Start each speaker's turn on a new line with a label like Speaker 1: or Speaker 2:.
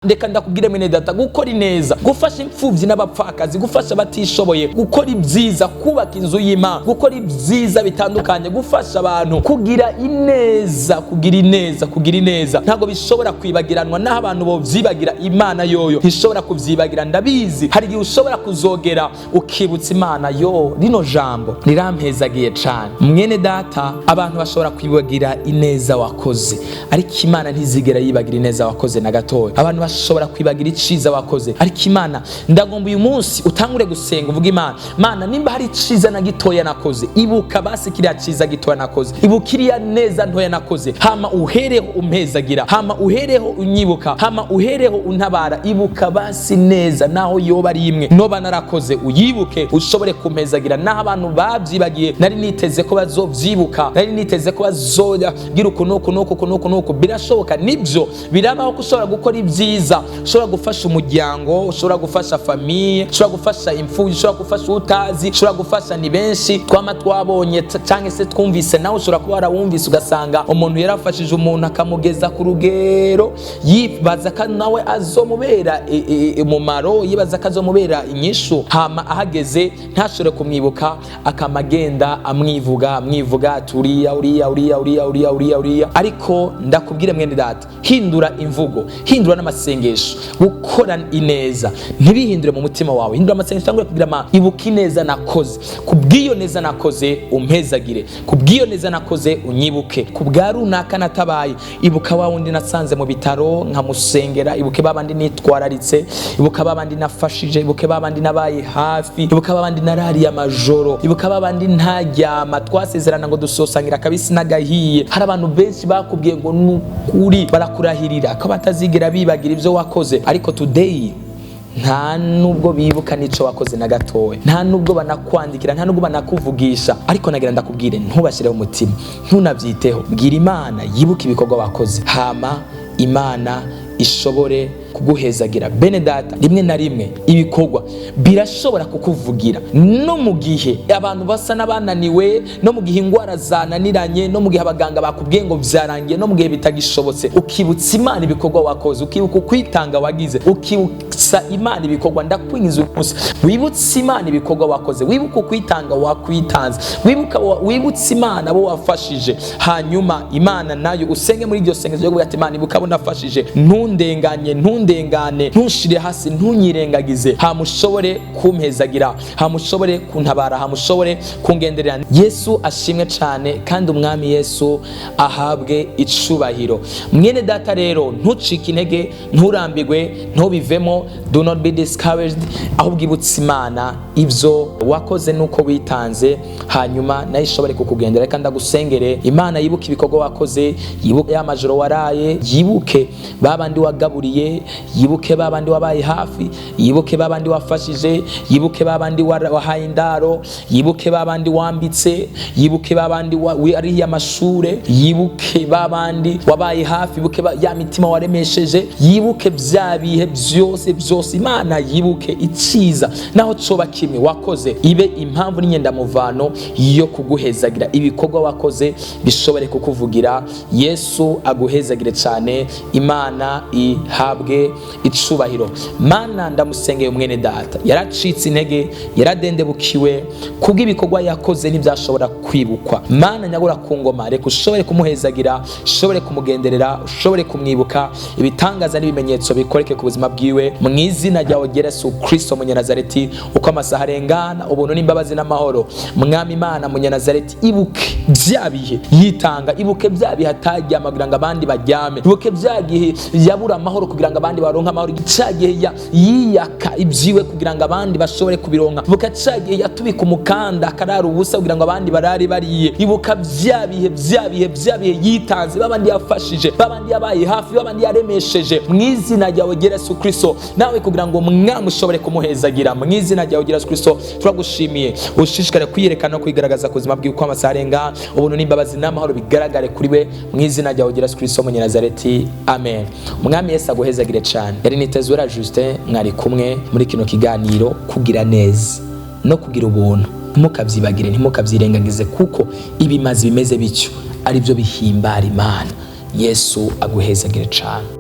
Speaker 1: Reka ndakubwire, mwene data, gukora ineza, gufasha imfubyi n'abapfakazi, gufasha abatishoboye, gukora ibyiza, kubaka inzu y'Imana, gukora ibyiza bitandukanye, gufasha abantu, kugira ineza, kugira ineza, kugira ineza ntabwo bishobora kwibagiranwa. N'aho abantu bovyibagira, Imana yoyo ntishobora kuvyibagira. Ndabizi, hari igihe ushobora kuzogera ukibutsa Imana. Yo, rino jambo rirampezagiye cane, mwene data. Abantu bashobora kwibagira ineza wakoze, ariko Imana ntizigera yibagira ineza wakoze na gatoya. Abantu bashobora kwibagira iciza wakoze, ariko Imana, ndagomba uyu munsi utangure gusenga uvuga: "Imana, Mana, nimba hari iciza na gitoya nakoze, ibuka basi kiriya ciza gitoya nakoze, ibuka iriya neza ntoya nakoze, hama uhereho umpezagira, hama uhereho unyibuka, hama uhereho untabara. Ibuka basi neza naho yoba ari imwe noba narakoze, uyibuke ushobore kumpezagira." Naho abantu babyibagiye, nari niteze ko bazovyibuka, nari niteze ko bazogira uku nuku nuku uku nuku nuku. Birashoboka, nibyo, birabaho ko ushobora gukora ibyiza, ushobora gufasha umuryango, ushobora gufasha famille, ushobora gufasha imfubyi, ushobora gufasha utazi, ushobora gufasha. Ni benshi twama twabonye cyangwa se twumvise, nawe ushobora kuba warawumvise, ugasanga umuntu yarafashije umuntu akamugeza ku rugero yibaza ko nawe azomubera umumaro, yibaza ko azomubera inyishu, hama ahageze ntashobore kumwibuka, akama agenda amwivuga, amwivuga ati: "Uriya, uriya, uriya, uriya, uriya, uriya, uriya." Ariko ndakubwire, mwene data, hindura imvugo, hindura n'amasengesho. Gukora ineza ntibihindure mu mutima wawe, hindura amasengesho, cyangwa kugira ama ibuka ineza nakoze, kubw'iyo neza nakoze umpezagire, kubw'iyo neza nakoze unyibuke, ku bwa runaka natabaye. Ibuka wa wundi nasanze mu bitaro nkamusengera, ibuke babandi nitwararitse, ibuka babandi nafashije, ibuke babandi nabaye hafi, ibuka babandi narariye amajoro, ibuka babandi ntaryama twasezerana ngo dusosangira akabisi n'agahiye. Hari abantu benshi bakubwiye ngo nukuri, barakurahirira ko batazigera bibagira ibyo wakoze, ariko today nta nubwo bibuka n'ico wakoze na gatoya, nta nubwo banakwandikira, nta nubwo banakuvugisha. Ariko nagira ndakubwire, ntubashyireho umutima, ntunabyiteho. Bwira Imana yibuke ibikorwa wakoze, hama Imana ishobore kuguhezagira. Bene data, rimwe na rimwe ibikorwa birashobora kukuvugira, no mu gihe abantu basa n'abananiwe, no mu gihe indwara zananiranye, no mu gihe abaganga bakubwiye ngo byarangiye, no mu gihe bitagishobotse. Ukibutsa Imana ibikorwa wakoze, ukibuka ukwitanga wagize, ukibutsa Imana ibikorwa. Ndakwingiza, uyu munsi wibutse Imana ibikorwa wakoze, wibuke ukwitanga wakwitanze, wibuka, wibutse Imana abo wafashije. Hanyuma Imana nayo, usenge muri iryo sengesho ryo kuvuga ati: "Imana, ibuka abo nafashije, ntundenganye, ntundengane, ntunshire hasi, ntunyirengagize, hamushobore kumpezagira, hamushobore kuntabara, hamushobore kungenderera." Yesu ashimwe cyane, kandi Umwami Yesu ahabwe icubahiro. Mwene data rero, ntucike intege, nturambirwe, ntubivemo. Do not be discouraged, ahubwo ibutse Imana ibyo wakoze nuko witanze, hanyuma nayo ishobore kukugendera. Reka ndagusengere. Imana yibuke ibikorwa wakoze, yibuke ya majoro waraye, yibuke babandi wagaburiye, yibuke babandi wabaye hafi, yibuke babandi wafashije, yibuke babandi wahaye indaro, yibuke babandi wambitse, yibuke babandi warihiye amashure, yibuke babandi wabaye hafi, yibuke ya mitima waremesheje, yibuke bya bihe byose byose. Imana yibuke iciza naho coba kimwe wakoze, ibe impamvu n'inyendamuvano yo kuguhezagira. Ibikorwa wakoze bishobore kukuvugira. Yesu aguhezagire cyane, Imana ihabwe icubahiro. Mana, ndamusengeye mwene data, yaracitse intege, yaradendebukiwe kubw'ibikorwa yakoze ntibyashobora kwibukwa. Mana nyagura ku ngoma, reka ushobore kumuhezagira, ushobore kumugenderera, ushobore kumwibuka, ibitangaza n'ibimenyetso bikoreke ku buzima bwiwe, mu izina ryawe Yesu Kristo Munyanazareti. Uko amasaha arengana, ubuntu n'imbabazi n'amahoro. Mwami Imana Munyanazareti, ibuke bya bihe yitanga, ibuke bya bihe ataryama kugira ngo abandi baryame, ibuke bya gihe yabura amahoro kugira ngo abandi baronke amahoro, cya gihe yiyaka ibyiwe kugira ngo abandi bashobore kubironka, ibuka cya gihe yatubika umukanda akarara ubusa kugira ngo abandi barare bariye. Ibuka bya bihe, bya bihe, bya bihe yitanze, babandi yafashije, babandi yabaye hafi, babandi yaremesheje, mu izina ryawe Yesu Kristo. Nawe kugira ngo Mwami ushobore kumuhezagira, mu izina ryawe Yesu Kristo. Turagushimiye, ushishikare kwiyerekana no kwigaragaza ku buzima bwiwe. Uko amasaha arenga, ubuntu n'imbabazi n'amahoro bigaragare kuri we, mu izina ryawe Yesu Kristo Munyanazareti, amen. Umwami Yesu aguhezagire cyane. Yari Nitezwera Justin, mwari kumwe muri kino kiganiro. Kugira neza no kugira ubuntu ntimukabyibagire, ntimukabyirengagize, kuko ibimazi bimeze bityo ari byo bihimbara Imana. Yesu aguhezagire cyane.